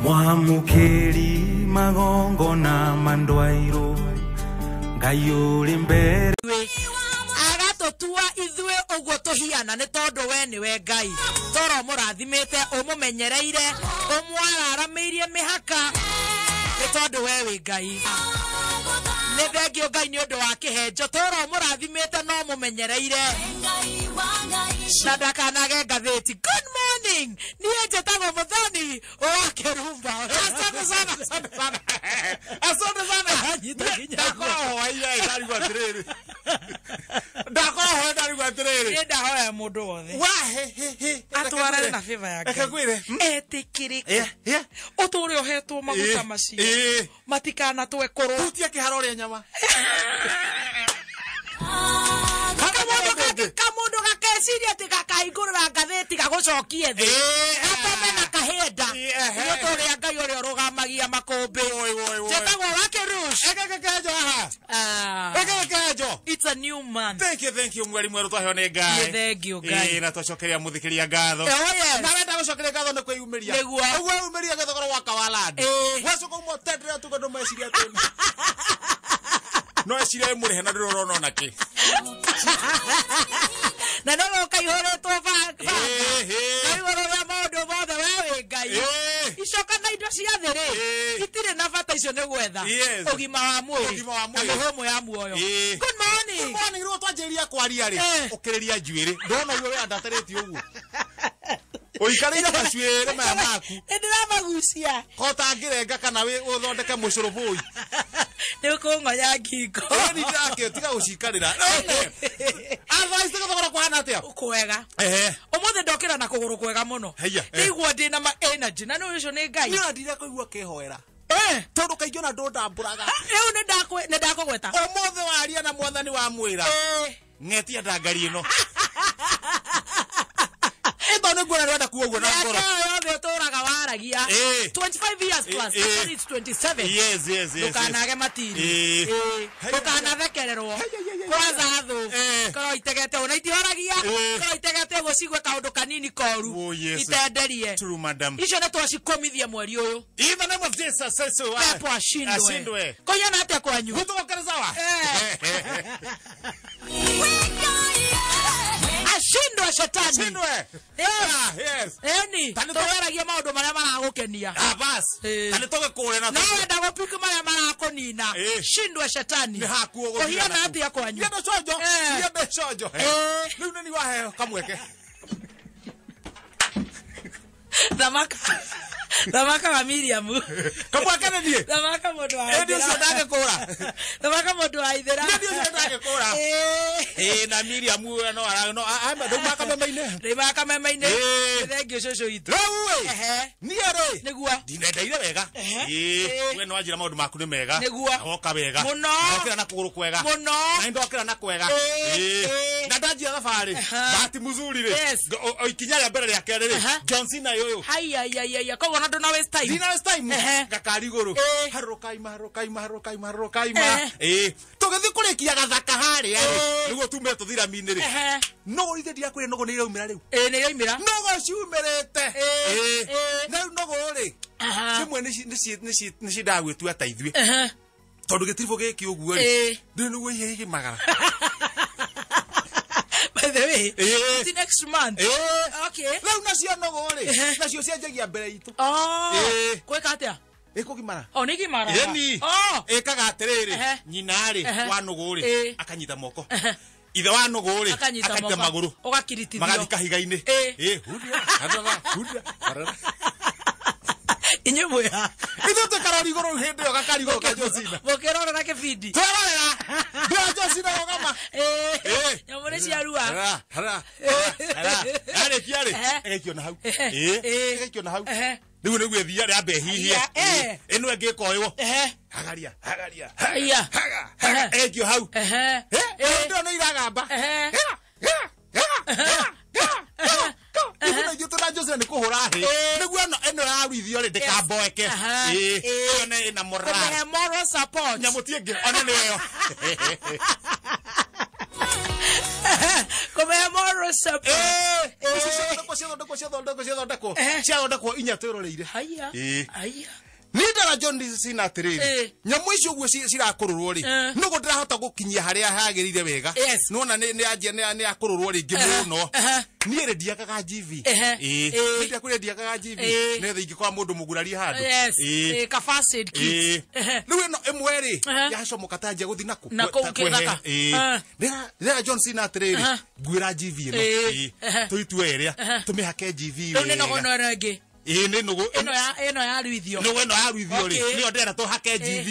Mwamũkĩri magongona mandwairwo Ngai ũrĩ mbere agatotua ithuĩ ũguo tũhiana nĩ tondũ we nĩwe Ngai toro mũrathimĩte ũmũmenyereire ũmwararamĩirie mĩhaka nĩ tondũ we wĩ Ngai. Nĩ thengio Ngai nĩ ũndũ wa kĩhenjo toro mũrathimĩte no mũmenyereire na ndakanage ngathĩti. Good morning, niĩ njĩtagwo Mũthoni wa Kĩrumba. Asante sana, asante sana, asante sana. Ndakohoya ndarigwo atiriri, ndakohoya ndarigwo atiriri. Niĩ ndahoya mũndũ wothe wa he he he atwarane na favor ya Ngai, etĩkĩrĩke ũtũre ũhetwo maguta macio matikanatwe kũrwo hutia kĩharo ũrĩa nyama. Kamundu gakeciria ati gakahingũrĩra ngathĩti gagũcokie thĩ gatome na kahĩnda nĩ ũrĩa Ngai ũrĩa ũrũgamagia makũmbĩ. Njĩtagwo Wakirush. Ekekekejo haha. Ekekekejo. It's a new month. Thank you, thank you mweri mwerũ twaheo nĩ Ngai. Thank you Ngai. Na twacokeria mũthikĩria ngatho. Na wenda gũcokeria ngatho nĩ kwĩyumĩria. Nĩguo. Ũguo weyumĩria gĩthogoro gwa Kawalandi. Wacoka ũmũtendere tuge ndũmeciria atĩ no eciria mũrĩhe na ndũrĩ ũrona ona kĩ. Na no ũkaihũrĩtwo banga na igũrũ rĩa maũndũ mothe we wĩ Ngai. Icoka na indo cia thĩ rĩ itirĩ na bata, icio nĩ gwetha ũgima wa mwĩrĩ na mĩhũmũ ya muoyo. Good morning. Good morning. Rĩu twanjĩrĩria kwaria rĩ ũkĩrĩria njuĩrĩ ndona ũguo we andatarĩtie ũguo ũikarĩire macuĩrĩ maya maku nĩ ndĩramagucia kotangĩrenga kana ũthondeke mũcũrũbũi nĩ ũkũng'oya ngingo. Ĩni ndakĩo tiga gũcikarĩra. Otherwise tũgũthogora kũhana atĩa? Kwega. Ũmũthĩ ndokĩra na kũgũrũ kwega mũno. Nĩigua ndĩ na energy na nĩ ũcio nĩ Ngai. Niĩ ona ndirekũigua kĩhoera. Tondũ kaingĩ ona ndũndambũraga. Rĩu nĩ ndakũgweta. Ũmũthĩ waria na mwathani wa mwĩra. Ng'etia ndangari ĩno. Ĩto nĩ nguona nĩwenda kuo ũguo na ngoro. Mĩaka ĩyo yothe ũtũraga waragia. 25 years plus. Actually it's 27. Yes, yes, yes. Ndũkanage matiri. Ndũkanathekererwo. Kwanza thũ. Korwo itegete ũna itihoragia. Korwo itegete ũguo cigue kaũndũ kanini koru. Itenderie. True, madam. Icio nĩ twacikũmithia mweri ũyũ. In the name of Jesus, say so. Pepo ashindwe. Ashindwe. Kũhiana atĩa kwanyu? Gũtũgokere sawa. Ashindwe shetani. Ashindwe. Yes. Yes. Eni, tũweragia maũndũ marĩa maragũkenia. Ah, bas. Ta nĩ tũgĩkũre na No wenda gũpiki marĩa marakũnina. Shindwe shetani. Nĩ hakuo gũthiĩ. Kũhiana atĩa kwanyu? Niĩ ndĩ conjo. Niĩ ndĩ conjo. Rĩu nĩ waheo kamweke. Thamaka. Thamaka wa Miriam. Kamweke nĩ niĩ. Thamaka mũndũ wa Ĩĩ ũcio ndangĩkũra. Thamaka mũndũ wa ithera. Nĩ ũcio ndangĩkũra. Ĩĩ na Miriam we no ara no ndauma kameme-inĩ. Ndauma kameme-inĩ. Thengio cũcũ witũ. Rĩu ĩ. Niĩ rĩ. Nĩguo. Ndinendeire wega. Ĩĩ we no wanjĩra maũndũ maku nĩ mega. Nĩguo. Na woka wega. Mũno. Ndokĩra na kũgũrũ kwega. Mũno. Na ndokĩra na kwega. Ĩĩ. Na ndanjia thabarĩ. Bahati mzuri rĩ. Ikinya rĩa mbere rĩa kerĩ rĩ. John Cena ũyũ. Haiya haiya haiya. Koguo na ndũna waste time. Ndina waste time. Gakari igũrũ. Harũrũka ima harũrũka ima harũrũka ima harũrũka ima. Ĩĩ. Tũgĩthiĩ kũrĩkia gathaka harĩa rĩ. Nĩguo tume tũthirami-inĩ rĩ. Nũgũ ithe ndirakwĩra nũgũ nĩ iraumĩra rĩu. Ĩĩ nĩ iraumĩra. Nũgũ ciumĩrĩte. Ĩĩ. Na rĩu nũgũ rĩ. Cimwe nĩ ciendaga gwĩtua ta ithuĩ. Tondũ gĩtiribũ gĩkĩ ũguo rĩ. Ndũĩ nĩguo ihe igimagara. By the way, it's next month. Okay. Rĩu nacio nũgũ rĩ, nacio cianjagia mbere itũ. Gwĩka atĩa? Ĩkũgimara. O nĩ igimaraga. Ĩni. Ĩkaga atĩrĩrĩ, nyina rĩ wa nũgũ rĩ akanyita moko. Ithe wa nũgũ rĩ akanyita magũrũ. Ũgakiritithio. Magathiĩ kahiga-inĩ. Ĩ, huria, harara, huria, harara. Inyuĩ mwĩ ha? Ithuĩ tũikarora igũrũ hĩndĩ ĩyo gakari igũrũ ka John Cena. Mũkĩrorera kĩbindi. Tũrarorera. Ndĩra John Cena rũgama. Nyamũ nĩ ciarua. Hara, hara, hara. Yarĩkia rĩ, ĩgaikio na hau. Ĩ, ĩgaikio na hau. Rĩu nĩguo ĩthiia rĩambe ĩhihie. Ĩno ĩngĩ ĩkoywo. Hagaria, hagaria. Haiya. Haga, haga. Ĩgaikio hau. Ĩyo nĩ iragamba. Ithuĩ tũna Jose nĩ kũhũra hĩ. Nĩguo ĩno yaruithio rĩ ndĩkamboeke. Ĩĩ. Ĩyo nĩ ĩna moral. Kũmĩhe moral support. Nyamũ ti ĩngĩ ona nĩ ĩyo. Kũmĩhe moral support. Ici ciathondekwo ciathondekwo ciathondekwo ciathondekwo ciathondekwo inya twĩroreire. Haya. Haya. Ni ndara John Cena atiriri nyamu icio uguo cirakururwo ri nugo ndirahota gukinyia haria hagirire wega nona ni anjia ni akururwo ringi muno nie ri ndiakaga GV ndiakuria ndiakaga GV netha ingikora mundu mugurarie handu ka first aid kit riu ino imwe ri yacomoka ta njia guthi naku na ndira John Cena atiriri ngwira GV ino tuitue iria tumihake GV riu ni nogono ringi ĩ nĩ nũgũ ĩno ya ruithio nũgũ ĩno ya ruithio rĩ nĩyo ndĩrenda tũhake GV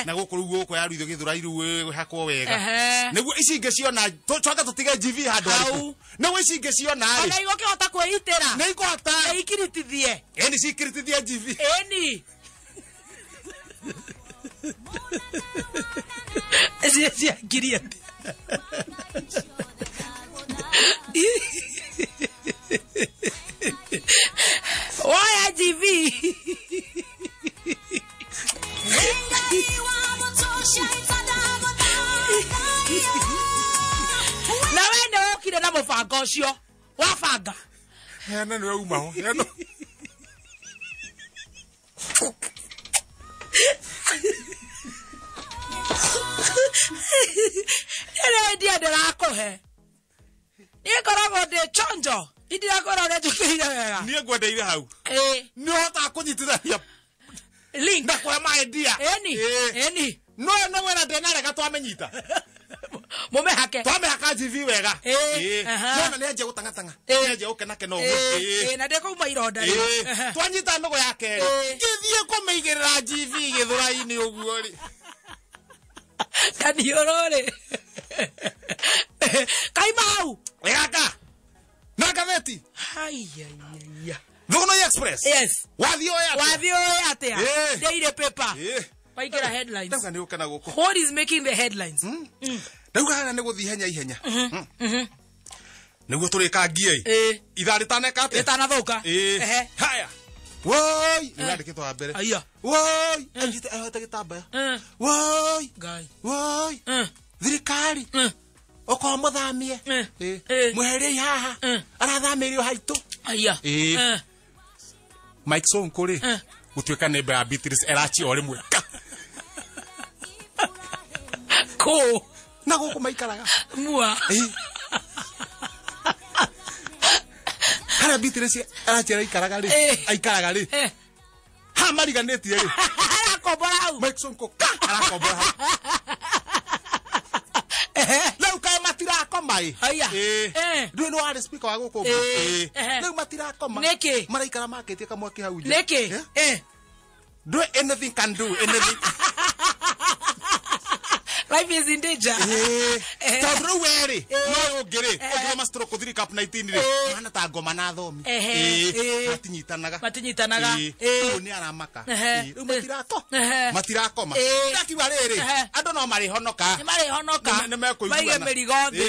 na gũkũ rĩu gũkũ ya ruithio gĩthũrai rĩu ĩhakwo wega nĩguo ici ingĩ ciona tũcoke tũtige GV handũ harĩkũ nĩguo ici ingĩ ciona rĩ ona igũkĩhota kwĩitĩra nĩ ikũhota nĩ ikiritithie ĩni cikiritithie GV ĩni icio ciangirie Waya GV. Na we nĩ wokire na mũbango ũcio wabanga hena nĩwe umaho hena ĩrĩa idea ndĩrakũhe niĩ ngoragwo ndĩ chonjo indirakorwo ũrĩa njũkĩire wega niĩ ngwendeire hau nĩ ũhotaga kũnyitithania link na kũhe ma idea ĩni ĩni no no wena ndenarega twamenyita mũmĩhake twamĩhaka GV wega nona nĩ anjia gũtang'atang'a nĩ anjia gũkenakena ũguo na ndĩkũuma ironda rĩu twanyita nũgũ ya kerĩ ngĩthiĩ kũmĩigĩrĩra GV gĩthũrai-inĩ ũguo rĩ kaniũrũ rĩ kaima hau ĩgaka na gatheti haiya Thugunoi Express. Yes. Wathiĩ ũĩ atĩa? Wathiĩ ũĩ atĩa? Daily paper. Waingĩra headlines. Ndauga nĩ ũkena gũkũ. What is making the headlines? Ndauga haha nĩ gũthiĩ ihenya ihenya. Nĩguo tũrĩkangie. Ithaa rĩtaneka atĩa? Rĩtanathũka. Haya. Woi, nĩ yandĩkĩtwo wa mbere. Aya. Woi, anyite ahote gĩtambaya. Woi. Ngai. Woi. Thirikari. Okorwo mũthamie. Mweherie haha. Arathamĩrio haitũ. Aya. Mike Sonko rĩ gũtuĩka nĩ ya Beatrice Erachi o rĩmwe. Kũ? Na gũkũ maikaraga. Mua. Harĩa Beatrice Erachi araikaraga rĩ, aikaraga rĩ. Ha mariganĩtie rĩ. Arakombora hau. Mike Sonko ka arakombora hau. Rĩu kaĩ matirakoma ĩ. Aya. Rĩu nĩ warĩ speaker wa gũkũ. Rĩu matirakoma. Nĩkĩ? Maraikara makĩtie kamwaki hau nja. Nĩkĩ? Do anything can do anything. Life is in danger. Tondũ rĩu we rĩ, no ũngĩ rĩ, ũngĩthoma stroke 3 cup 19 rĩ, mahana ta ngoma na thomi. Matinyitanaga. Matinyitanaga. Rĩu nĩ aramaka. Rĩu matirakoma. Ndakiuga rĩrĩ, andũ no marĩhonoka. Nĩ marĩhonoka. Nĩ mekũiguana. Maige mĩrigo thĩ.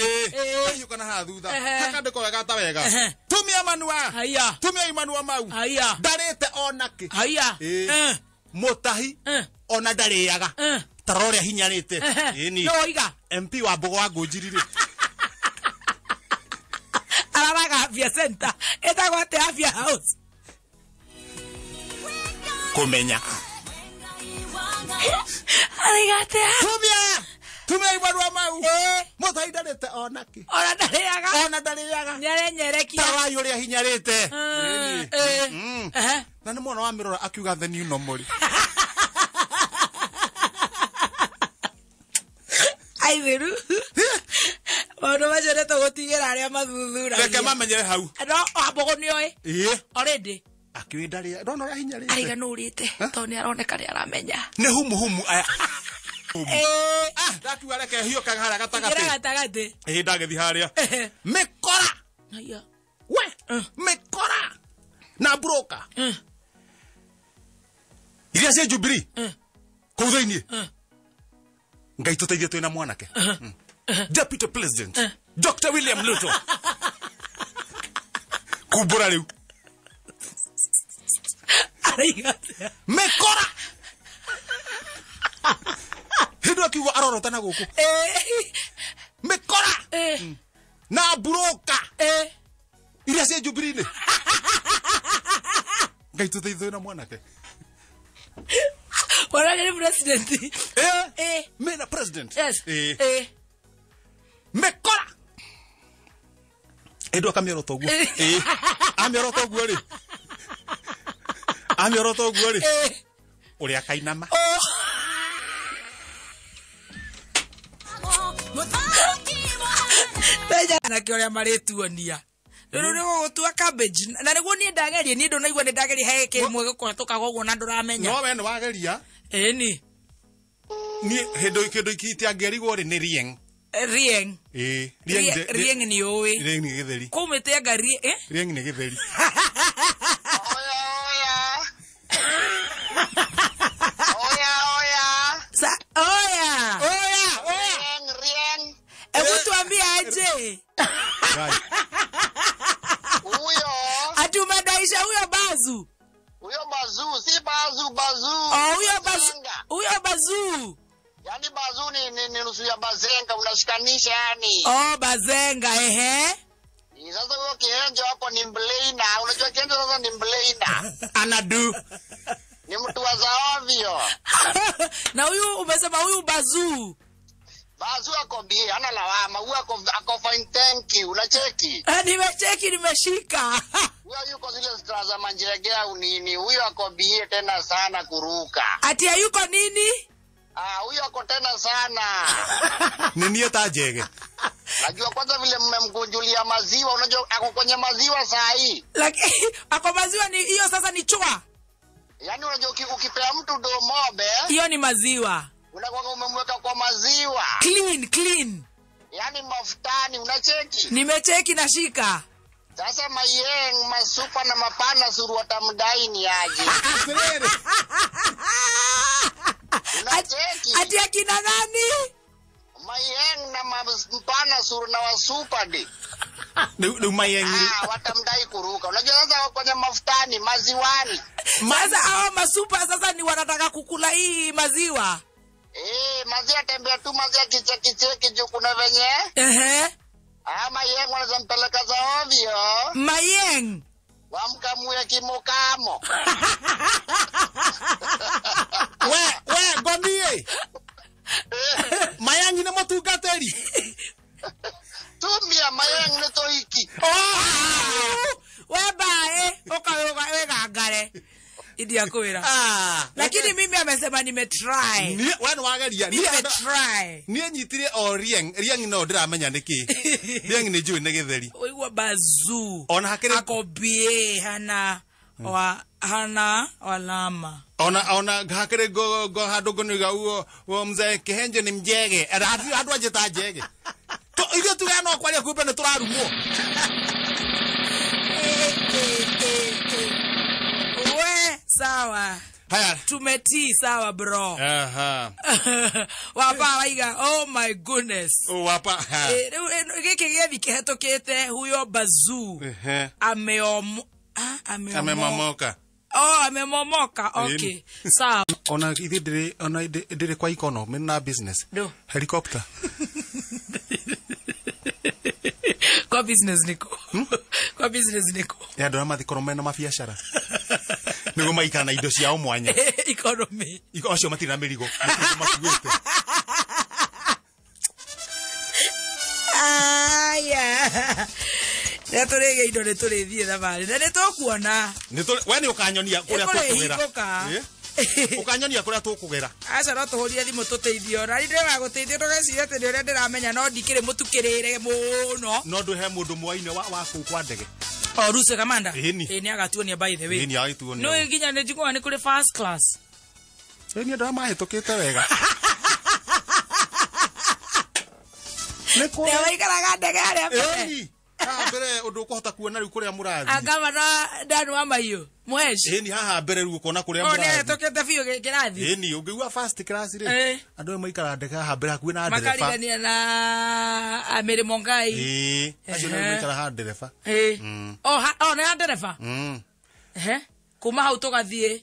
Mahiũka na haha thutha. Hakandĩkwo wega ta wega. Tumia manua. Haya. Tumia imanua mau. Haya. Ndarĩte onakĩ. Haya. Mũtahi ona ndarĩaga. Tarora hinyarĩte. Ĩni. No oiga. MP wa Mbogo wa Ngũnjiri rĩ. Araraga Afya Center. Ĩtagwo atĩa Afya House? Kũmenya. Araiga atĩa? Tumia. Tumia ibarua mau. Mũtahi ndarĩte onakĩ. Ona ndarĩaga. Ona ndarĩaga. Nĩarenyerekia. Tarora ũrĩa hinyarĩte. Na nĩ mwana wa mĩrora akiuga the new normal. Aitheru. Maũndũ macio nĩ tũgũtigĩra arĩa mathuthuragia. Reke mamenyere hau. No Wambogo nĩoĩ. Already. Akĩũĩ ndarĩa. Ndona ũrĩa hinyarĩte. Araiga nũ ũrĩte tondũ nĩ aroneka nĩ aramenya. Nĩ humu humu aya. Ndakiuga reke hiũkaga harĩa gatagatĩ. Ingĩra gatagatĩ. Ndagĩthiĩ harĩa. Mĩkora. Haya. We. Mĩkora. Na broker. Iria cia Jubilee. Kũu thĩinĩ. Ngai tũteithie twĩna mwanake. Deputy President Dr. William Ruto. Kumbũra rĩu. Araiga atĩa? Mĩkora. Hĩndĩ akiuga arorota na gũkũ. Mĩkora. Na broker. Iria ciĩ Jubilee-inĩ. Ngai tũteithio na mwanake. Mwanake nĩ president. Mena president. Yes. Mekora. Ĩndũ akamĩorota ũguo. Amĩorota ũguo rĩ. Amĩorota ũguo rĩ. Ũrĩa akainama. Mbeca anake ũrĩa marĩtuonia. Rĩu nĩ gũgũtua cabbage. Na nĩguo niĩ ndageria, niĩ ndũnaigua nĩ ndageria he kĩmwe gĩkũhetũkaga ũguo na ndũramenya. No we nĩ wageria. Ĩni. Niĩ hĩndĩ kĩndũ itiangĩarigwo rĩ nĩ rieng. Rieng. Rieng nĩ ũĩ. Rieng nĩ gĩtheri. Kũu mĩtĩ anga Rieng nĩ gĩtheri. Oya oya. Oya oya. Sa oya. Oya oya. Rieng rieng. Hebu tuambie aje. Huyo. Ati umedaisha huyo bazu. Huyo bazu, si bazu bazu. Oh, huyo bazu. Huyo bazu. Yaani bazu ni nusu ya bazenga unashikanisha yani. Oh, bazenga ehe. Sasa huyo kienjo hapo ni mbleina. Unajua kienjo sasa ni mbleina. Anadu. Ni mtu wa zaovyo. Na huyu umesema huyu bazu. Bazu ako bie, ana lawama, huyu ako fine thank you, unacheki? Nimecheki, nimeshika. Huyo yuko zile stra za manjiregea unini, huyo ako bie tena sana kuruka. Ati hayuko nini? Ah, huyo ako tena sana. Nini atajege? Najua kwanza vile mmemkunjulia maziwa, unajua ako kwenye maziwa saa hii. Lakini ako maziwa ni hiyo sasa ni chwa. Yaani unajua ukipea mtu domobe, hiyo ni maziwa. Unakuwa umemweka kwa maziwa. Clean, clean. Yaani mafutani, unacheki? Nimecheki na shika. Sasa mayeng, masupa na mapana suru watamdai ni aje. Unacheki? Ati akina nani? Mayeng na mapana suru na wasupa di. Ni mayeng. Ah, watamdai kuruka. Unajua sasa kwenye mafutani, maziwani. Sasa hawa masupa sasa ni wanataka kukula hii maziwa. Maziwa tembea tu maziwa kicheki cheki juu kuna venye. Ah, mayeng wanaweza mpeleka za ovyo. Mayeng. Wamkamue kimukamo. We ngomie. Mayang ni mutungateri. Tumia mayeng ni toiki. Oh! We bae, uka wegangare. Idia kuira. Lakini mimi amesema nimetry. Ni we no wageria. Nimetry. Ni nyitire o rieng, rieng no ndiramenya niki. Rieng ni njui ni githeri. Oigwa bazu. Ona hakiri akobie hana wa hana walama. Ona hakiri go handu ngoniga uo mzee Kihenjo ni mjege. Andu anjita njege. To ithuĩ tuge no kwaria kumbe nĩ tũrarumwo. We sawa. Haya. Tumetii sawa bro. Aha. Wapa waiga, oh my goodness. Oh wapa. Gĩkĩ gĩathi kĩhetũkĩte huyo bazu. Amemomoka. Oh, amemomoka. Okay. Sawa. Ona ithuĩ ndĩrĩ ona ndĩrĩ kwa economy na business. No. Helicopter. Kwa business niko. Kwa business niko. Ya andũ arĩa mathikorwo mena mabiacara. Nĩguo maikara na indo ciao mwanya. Economy. Iko acio matirĩ na mĩrigo. Makuĩte. Aya. Nĩ tũrĩge indo nĩ tũrĩthiĩ thabarĩ. Na nĩ tũkuona. We nĩ ũkanyonia kũrĩa tũkũgera. Ũkanyonia kũrĩa tũkũgera. Aca no tũhũrire thimũ tũteithio. Na ndĩrega gũteithio ndũgecirie atĩ nĩ ũrĩa ndĩramenya no ndikĩrĩ mũtukĩrĩre mũno. No ndũhe mũndũ mwaine wa kũu kwa ndege. Oh, Ruse Kamanda. Ĩĩ nĩ agatuonia by the way. Ĩĩ nĩ agatuonia. No nginya nĩ njiguaga nĩ kũrĩ first class. Ĩĩ nĩ andũ arĩa mahĩtũkĩte wega. Nĩ kũrĩ. Nĩ waikaraga ndege harĩa mbere. Ĩĩ. Haha mbere ũndũ ũkũhota kuona rĩu kũrĩa mũrathiĩ. Angavana Dan wa Mahiũ. Mwesh. Ĩĩ ni haha mbere rĩu ũkona kũrĩa Oh, nĩ mũrathiĩ. ahĩtũkĩte biũ kĩrathi. Ĩĩ ni ũngĩigua first class rĩ. Andũ aya maikaraga ndege haha mbere hakuhĩ na ndereba. Makarigania na Amiri Mongai. Ĩĩ. Acio nĩo maikaraga haha ndereba. Ĩĩ. Oh, oh nĩ ha ndereba. Ehe. Kuma hau tũgathiĩ.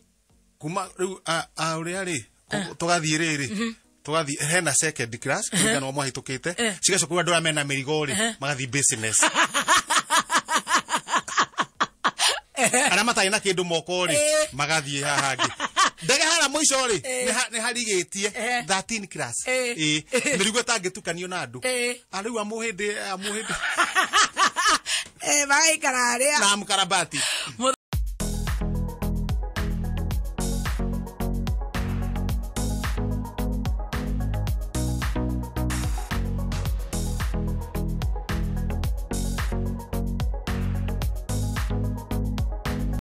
Kuma rĩu a ũrĩa rĩ tũgathiĩ rĩrĩ. Tũgathiĩ hena second class kũringana na mwahĩtũkĩte. Cigacoka andũ arĩa mena mĩrigo rĩ magathiĩ business. Arĩa matarĩ na kĩndũ moko rĩ, magathiĩ haha hangĩ. Ndege harĩa mũico rĩ, nĩ harigĩtie 13 class. Ĩĩ, mĩrigo ĩtangĩtukanio na andũ. Rĩu amũhĩndĩ Magaikara harĩa na mkarabati.